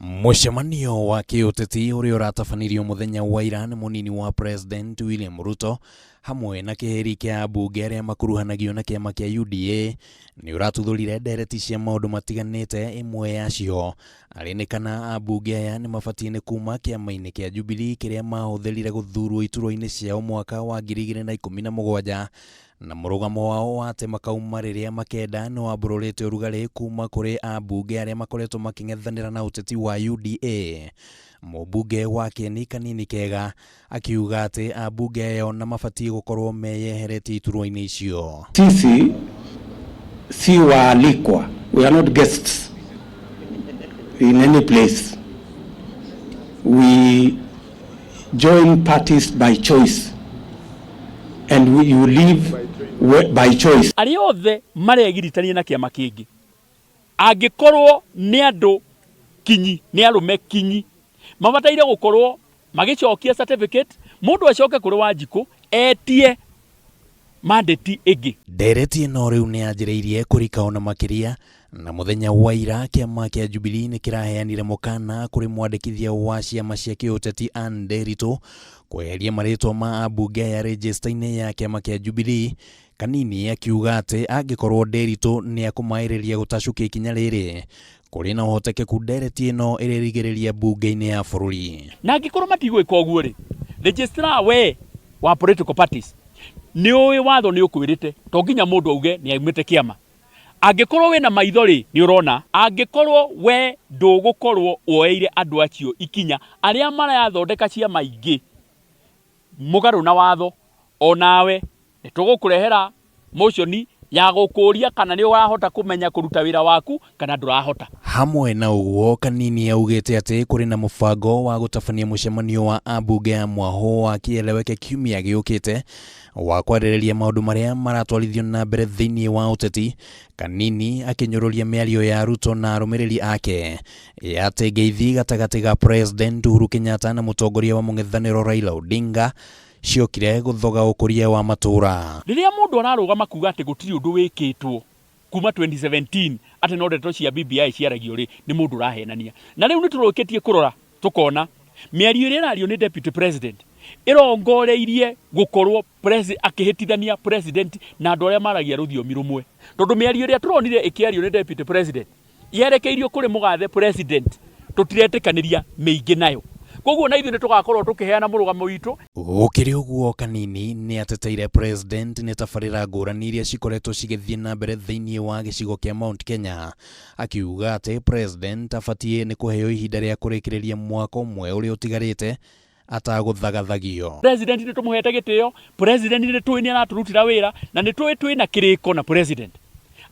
Mũcemanio wa kĩũteti ũrĩa ũratabanirio mũthenya wa ira nĩ mũnini wa President William Ruto hamwe na kĩhĩri kĩa ambunge arĩa makuruhanagio na kĩama kĩa UDA nĩ ũratuthũrire ndereti cia maũndũ matiganĩte, ĩmwe yacio arĩ nĩ kana ambunge aya nĩ mabatiĩ nĩ kuma kĩama-inĩ kĩa Jubilee kĩrĩa mahũthĩrire gũthurwo iturwa-inĩ ciao mwaka wa 2017 na mũrũgamo wao wa atĩ makauma rĩrĩa makenda nĩ wambũrũrĩte ũrugarĩ kuma kũrĩ ambunge arĩa makoretwo makĩng'ethanĩra na ũteti wa UDA. Mũmbunge wa Kĩeni Kanini Kega akiuga atĩ ambunge ayo na mabatiĩ gũkorwo meyeheretie iturwa-inĩ icio. Sisi si waalikwa, we are not guests in any place. We join parties by choice and we, you leave by choice. Arĩa othe maregiritania na kĩama kĩngĩ, angĩkorwo nĩ andũ kinyi, nĩ arũme kinyi, mabataire gũkorwo magĩcokia certificate, mũndũ acoke kũrĩ Wanjikũ etie mandate ĩngĩ. Ndereti ĩno rĩu nĩ yanjĩrĩirie kũrika ona makĩria na mũthenya wa ira kĩama kĩa Jubilee nĩ kĩraheanire mũkana kũrĩ mwandĩkithia wa ciama cia kĩũteti Anne Nderitu kweheria marĩtwa ma ambunge aya rĩnjĩsta-inĩ ya kĩama kĩa Jubilee. Kanini akiuga atĩ angĩkorwo Nderitu nĩ akũmaĩrĩria gũtacũkia ikinya rĩrĩ, kũrĩ na ũhotekeku ndereti ĩno ĩrĩrigĩrĩria mbunge-inĩ ya bũrũri. Na angĩkorwo matigwĩka ũguo rĩ, registrar we wa political parties nĩ ũĩ watho nĩ ũkwĩrĩte to nginya mũndũ auge nĩ aumĩte kĩama. Angĩkorwo wĩna maitho rĩ, nĩ ũrona. Angĩkorwo we ndũgũkorwo woeire andũ acio ikinya arĩa marathondeka ciama ingĩ mũgarũ na watho, onawe nĩ tũgũkũrehera motion ya gũkũria kana nĩ ũrahota kũmenya kũruta wĩra waku kana ndũrahota. Hamwe na ũguo, Kanini augĩte atĩ kũrĩ na mũbango wa gũtabania mũcemanio wa ambunge ya mwahũ wa kĩeleweke kiumia gĩũkĩte wa kwarĩrĩria maũndũ marĩa maratwarithio na mbere thĩinĩ wa ũteti. Kanini akĩnyũrũria mĩario ya Ruto na arũmĩrĩri ake ya atĩ ngeithi gatagatĩ ga President Uhuru Kenyatta na mũtongoria wa mũng'ethanĩro Raila Odinga ciokire gũthoga ũkũria wa matũũra. Rĩrĩa mũndũ ararũgama kuga atĩ gũtirĩ ũndũ wĩkĩtwo kuma 2017 atĩ no ndeto cia BBI ciaragio rĩ, nĩ mũndũ ũrahenania. Na rĩu nĩ tũrũkĩtie kũrora tũkona mĩario ĩrĩa ĩrario nĩ deputy president ĩrongoreirie gũkorwo akĩhĩtithania president na andũ arĩa maragia rũthiomi rũmwe, tondũ mĩario ĩrĩa tũronire ĩkĩario nĩ deputy president yerekeirio kũrĩ mũgathe president, tũtiretĩkanĩria mĩingĩ nayo. Koguo na ithuĩ nĩ tũgakorwo tũkĩheana mũrũgamo witũ. Gũkĩrĩ ũguo, Kanini nĩ ateteire president nĩ tabarĩra ngũrani iria cikoretwo cigĩthiĩ na mbere thĩinĩ wa gĩcigo kĩa Mount Kenya, akiuga atĩ president abatiĩ nĩ kũheo ihinda rĩa kũrĩkĩrĩria mwaka ũmwe ũrĩa ũtigarĩte atagũthagathagio. President nĩ tũmũhete gĩtĩo, president nĩ tũĩ nĩ aratũrutĩra wĩra, na nĩ tũĩ twĩna kĩrĩko na president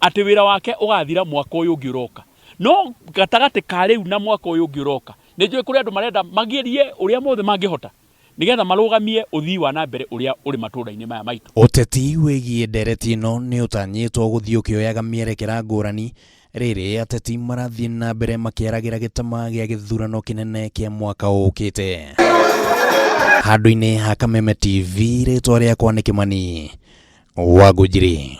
atĩ wĩra wake ũgathira mwaka ũyũ ũngĩ ũroka. No gatagatĩ ka rĩu na mwaka ũyũ ũngĩ ũroka, nĩ njũĩ kũrĩ andũ marenda magerie ũrĩa mothe mangĩhota nĩgetha marũgamie ũthii wa na mbere ũrĩa ũrĩ matũũra-inĩ maya maitũ. Ũteti wĩgiĩ ndereti ĩno nĩ ũtanyĩtwo gũthiĩ ũkĩoyaga mĩerekera ngũrani rĩrĩ ateti marathiĩ na mbere makĩaragĩra gĩtama gĩa gĩthurano kĩnene kĩa mwaka ũkĩte. Handũ-inĩ ha Kameme TV, rĩtwa rĩakwa nĩ Kĩmani Wangũnjiri.